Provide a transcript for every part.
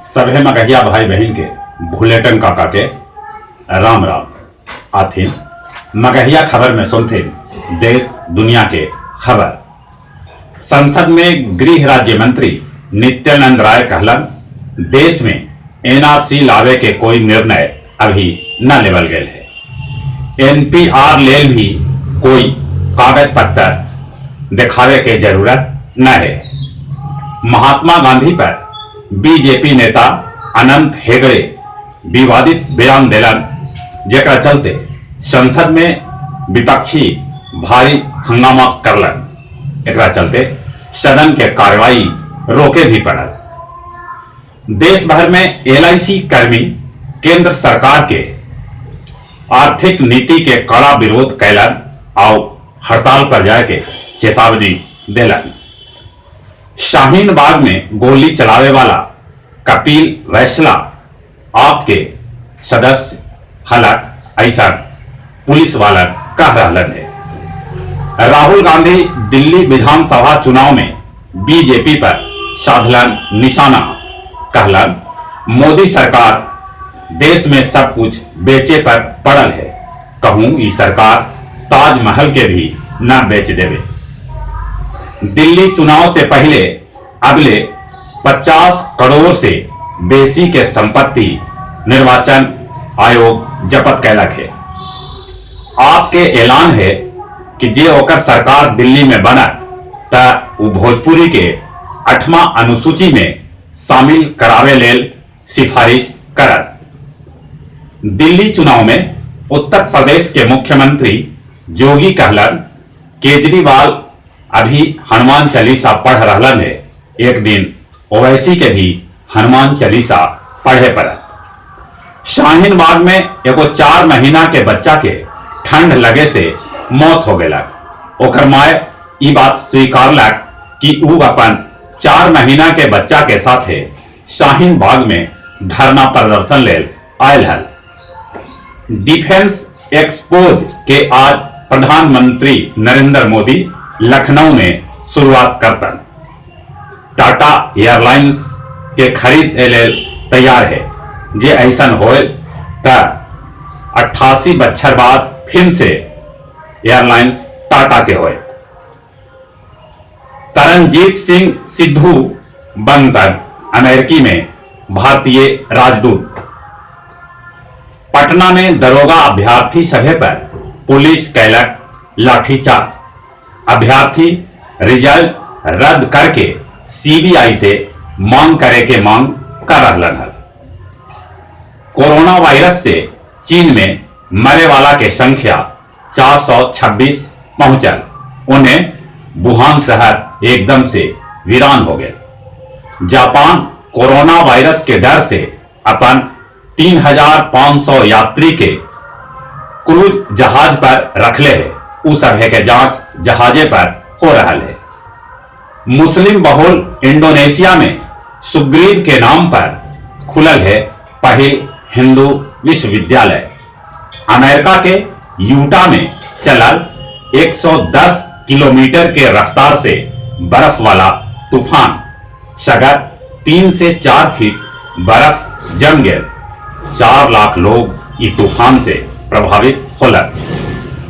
सभे मगहिया भाई बहन के भुलेटन काका के राम राम। आथिन मगहिया खबर में सुनथिन देश दुनिया के खबर। संसद में गृह राज्य मंत्री नित्यानंद राय कहलन, देश में एनआरसी लावे के कोई निर्णय अभी न लेवल गए है। एनपीआर लेल भी कोई कागज पत्तर दिखावे के जरूरत न है। महात्मा गांधी पर बीजेपी नेता अनंत हेगड़े विवादित बयान दिलन, जेकरा चलते संसद में विपक्षी भारी हंगामा करलन। एकरा चलते सदन के कार्रवाई रोके भी पड़ल। देश भर में एलआईसी कर्मी केंद्र सरकार के आर्थिक नीति के कड़ा विरोध कैलन और हड़ताल पर जाए के चेतावनी दिलन। शाहीन बाग में गोली चलावे वाला कपिल वैसला आपके सदस्य हलक, ऐसा पुलिस वाला कह रहलन है। राहुल गांधी दिल्ली विधानसभा चुनाव में बीजेपी पर साधलन निशाना। कहलन, मोदी सरकार देश में सब कुछ बेचे पर पड़ल है, कहूं ई सरकार ताजमहल के भी न बेच देवे। दिल्ली चुनाव से पहले अगले 50 करोड़ से बेसी के संपत्ति निर्वाचन आयोग जब्त कैलक है। आपके ऐलान है कि जे ओकर सरकार दिल्ली में बनत त उ भोजपुरी के 8वां अनुसूची में शामिल करावे लेल सिफारिश करत। दिल्ली चुनाव में उत्तर प्रदेश के मुख्यमंत्री योगी कहलन, केजरीवाल अभी हनुमान चालीसा पढ़ रहलन है, एक दिन ओवैसी के भी हनुमान चालीसा पढ़े पड़त। शाहीन बाग में एगो 4 महीना के बच्चा के ठंड लगे से मौत हो गया। ओकर माय ई बात स्वीकारलक कि ऊ अपन 4 महीना के बच्चा के साथे शाहीन बाग में धरना प्रदर्शन लेल आयल हल। डिफेंस एक्सपोज के आज प्रधानमंत्री नरेंद्र मोदी लखनऊ में शुरुआत करतन। टाटा एयरलाइंस के खरीद लेल तैयार है, जे ऐसन होए त 88 बच्छर बाद फिर से एयरलाइंस टाटा के होए। तरनजीत सिंह सिद्धू बनतन अमेरिकी में भारतीय राजदूत। पटना में दरोगा अभ्यर्थी सभे पर पुलिस कैलक लाठीचार्ज। अभ्यर्थी रिजल्ट रद्द करके सीबीआई से मांग करे के मांग कर रहलन हल। कोरोना वायरस से चीन में मरे वाला के संख्या 426 पहुंचल। उन्हें वुहान शहर एकदम से वीरान हो गए। जापान कोरोना वायरस के डर से अपन 3500 यात्री के क्रूज जहाज पर रखले है। उ सभे के जांच जहाजे पर हो रहा है। मुस्लिम बहुल इंडोनेशिया में सुग्रीव के नाम पर खुलल है पहल हिंदू विश्वविद्यालय। अमेरिका के यूटा में चलल 110 किलोमीटर के रफ्तार से बर्फ वाला तूफान। सगर 3 से 4 फीट बर्फ जम गए। 4 लाख लोग इस तूफान से प्रभावित होलन।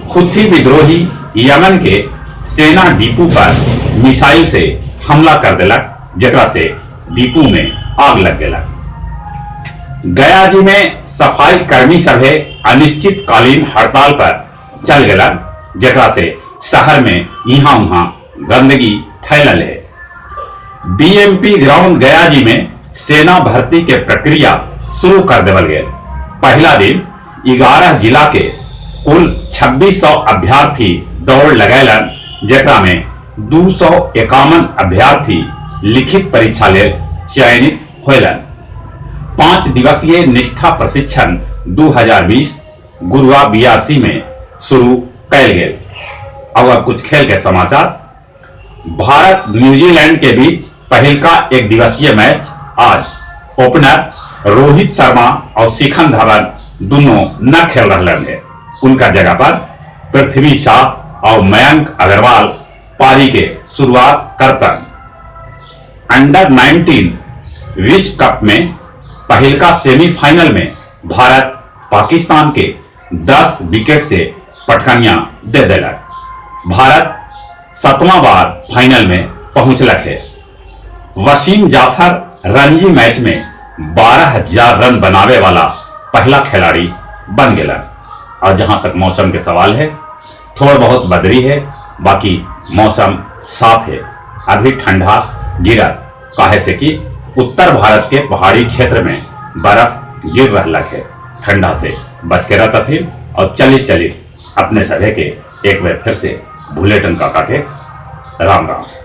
हुथी विद्रोही यमन के सेना डिपो पर मिसाइल से हमला कर देलक, जेकरा से डिपो में आग लग गेलक। गया जी में सफाई कर्मी सभे अनिश्चितकालीन हड़ताल पर चल गेलन, जेकरा से शहर में यहाँ वहां गंदगी फैलल है। बीएमपी ग्राउंड गया जी में सेना भर्ती के प्रक्रिया शुरू कर देवल गए। पहला दिन 11 जिला के कुल 2600 अभ्यर्थी दौड़ लगैलन, जेकरा में 251 अभ्यर्थी लिखित परीक्षा लेल चयनित होलन। 5 दिवसीय निष्ठा प्रशिक्षण 2020 गुरुआ बीआरसी में शुरू कैल गेल। अब कुछ खेल के समाचार। भारत न्यूजीलैंड के बीच पहिलका एक दिवसीय मैच आज। ओपनर रोहित शर्मा और शिखर धवन दोनों न खेल रहे हैं। उनका जगह पर पृथ्वी शाह और मयंक अग्रवाल पारी के शुरुआत करतन। अंडर 19 विश्व कप में पहिलका सेमीफाइनल में भारत पाकिस्तान के 10 विकेट से पटकनिया दे देलक। भारत 7वां बार फाइनल में पहुंचलक है। वसीम जाफर रणजी मैच में 12,000 रन बनावे वाला पहला खिलाड़ी बन गया। और जहां तक मौसम के सवाल है, थोड़ा बहुत बदरी है, बाकी मौसम साफ है। अभी ठंडा गिरा, काहे से कि उत्तर भारत के पहाड़ी क्षेत्र में बर्फ गिर रहा है। ठंडा से बच के रहता थी और चली चली अपने सभे के एक बार फिर से भुलेटन काका के राम राम।